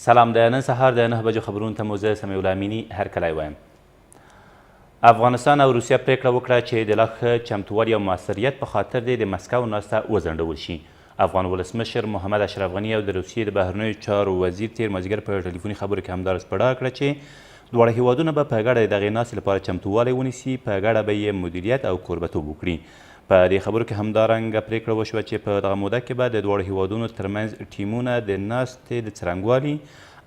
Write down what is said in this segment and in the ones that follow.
سلام د نن سهار د 9 بجو خبرونو ته مو زه سمیع الله امیني هرکلی وایم. افغانستان او روسیه پرېکړه وکړه چې د لا ښه چمتووالي او موثریت په خاطر دې د مسکو ناسته وځنډول شي. افغان ولسمشر محمد اشرف غني او د روسیې د بهرنیو چارو وزیر تېر مازیګر په ټلیفوني خبرو کې همداراز په ډاګه کړه چې دواړه هېوادونه به په ګډه د دغې ناستې لپاره چمتووالی ونیسي، په ګډه به یې مدیریت او کوربتوب وکړي. په دې خبرو کې همدارنګه پرېکړه وشوه چې په دغه موده کې به د دواړو هېوادونو ترمنځ ټیمونه د ناستې د څرنګوالي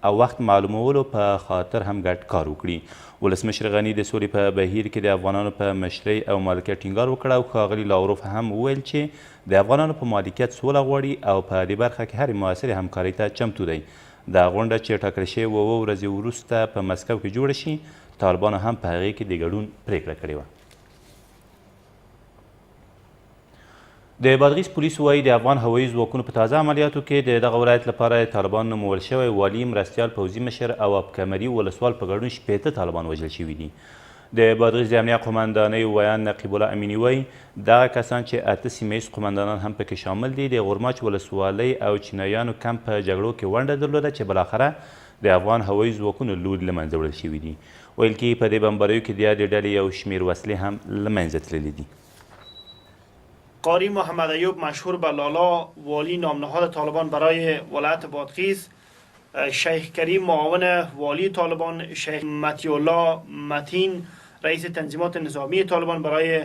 او وخت معلومولو په خاطر هم ګډ کار وکړي. ولسمشر غني د سولې په بهیر کې د افغانانو په مشرۍ او مالکیت ټینګار وکړ او ښاغلي لاوروف هم وویل چې د افغانانو په مالکیت سوله غواړي او په دې برخه کې هرې موثرې همکارۍ ته چمتو دی. دا غونډه چې ټاکل شوې وه اووه ورځې وروسته په مسکو کې جوړه شي، طالبانو هم په هغې کې د ګډون پرېکړه کړې وه. د بادغیس پولیس وایي د افغان هوایي ځواکونو په تازه عملیاتو کې د دغه ولایت لپاره د طالبانو نومول شوی والي، مرستیال پوځي مشر او ابکمري ولسوال په ګډون 60 طالبان وژل شوي دي. د بادغیس د امنیه قومندانۍ ویاند نقیب الله امیني وایي دغه کسان چې اته سیمه ییز قومندانان هم پکې شامل دي د غورماچ ولسوالۍ او چینایانو کمپ په جګړو کې ونډه درلوده چې بالاخره د افغان هوایي ځواکونو له لوري له منځه وړل شوي دي. ویل کېږي په دې بمباریو کې د یادې ډلې یو شمېر وسلې هم له منځه تللې دي. قاری محمد ایوب مشهور به لالا والی نامنهاد طالبان برای ولایت بادغیس، شیخ کریم معاون والی طالبان، شیخ مطیع الله متین رئیس تنظیمات نظامی طالبان برای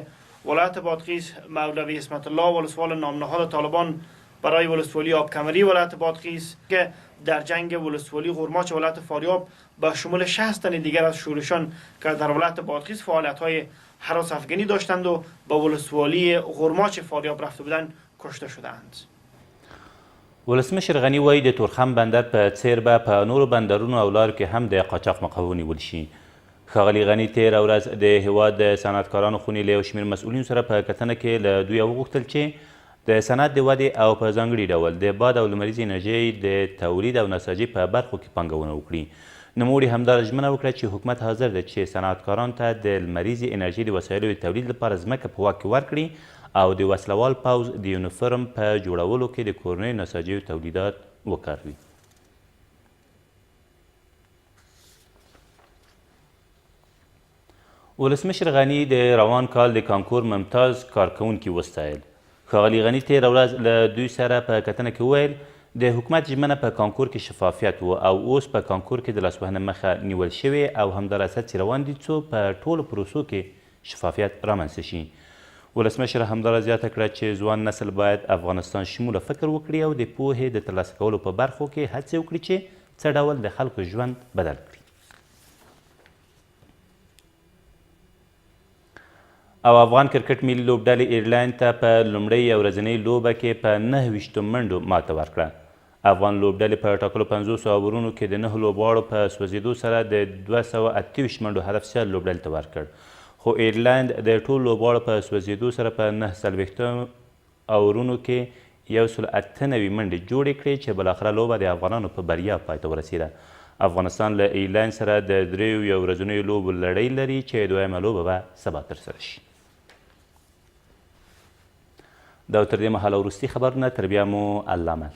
ولایت بادغیس، مولوی عصمت الله ولسوال نامنهاد طالبان برای ولسوالی آبکمری ولایت بادغیس که در جنگ ولسوالی غورماچ ولایت فاریاب به شمول 60 تن دیگر از شورشان که در ولایت بادغیس فعالیت های هراس افغانی داشتند و به ولسوالی غورماچ فاریاب رفته بودند کشته شدند. ولسمشر غني وايي، د تورخم بندر په څېر به په نورو بندرونو او لارو کې هم د قاچاق مخه ونیول شي. ښاغلي غني تېره ورځ د هېواد د صنعتکارانو خونې له یو شمېر مسؤلینو سره په کتنه کې له دوی وغوښتل چې د صنعت د ودې او په ځانګړي ډول د باد او لمریزې انرژۍ د تولید او نساجۍ په برخو کې پانګونه وکړي. نوموړي همداراز ژمنه وکړه چې حکومت حاضر دی چې صنعتکارانو ته د لمریزې انرژۍ د وسایلو د تولید لپاره ځمکه په واک کې ورکړي او د وسله وال پوځ د یونیفورم په جوړولو کې د کورنیو نساجیو تولیدات وکاروي. ولسمشر غني د روان کال د کانکور ممتاز کارکوونکي وستایل. ښاغلي غني تېره ورځ له دوی سره په کتنه کې وویل، د حکومت ژمنه په کانکور کې شفافیت و او اوس په کانکور کې د لاسوهنې مخه نیول شوې او همداراز هڅې روان دي څو په ټولو پروسو کې شفافیت رامنځته شي. ولسمشر همداراز زیاته کړه چې ځوان نسل باید افغانستان شموله فکر وکړي او د پوهې د ترلاسه کولو په برخو کې هڅې وکړي چې څه ډول د خلکو ژوند بدل کړي. او افغان کرکټ ملي لوبډلې ایرلنډ ته په لومړۍ یو ورځنۍ لوبه کې په 29 منډو ماته ورکړه. افغان لوبډلې په ټاکلو 50 اوورونو کې د نهو لوبغاړو په سوځېدو سره د 228 منډو هدف سیال لوبډلې ته ورکړ، خو ایرلنډ د ټولو لوبغاړو په سوځېدو سره په 49 اورونو کې 198 منډې جوړې کړې چې بالاخره لوبه د افغانانو په بریا پای ته ورسېده. افغانستان له ایرلنډ سره د درېیو یو ورځنیو لوبو لړۍ لري چې دویمه لوبه به سبا ترسره شي. دا تر دې مهاله وروستي خبرونه، تر بیا مو الله مل.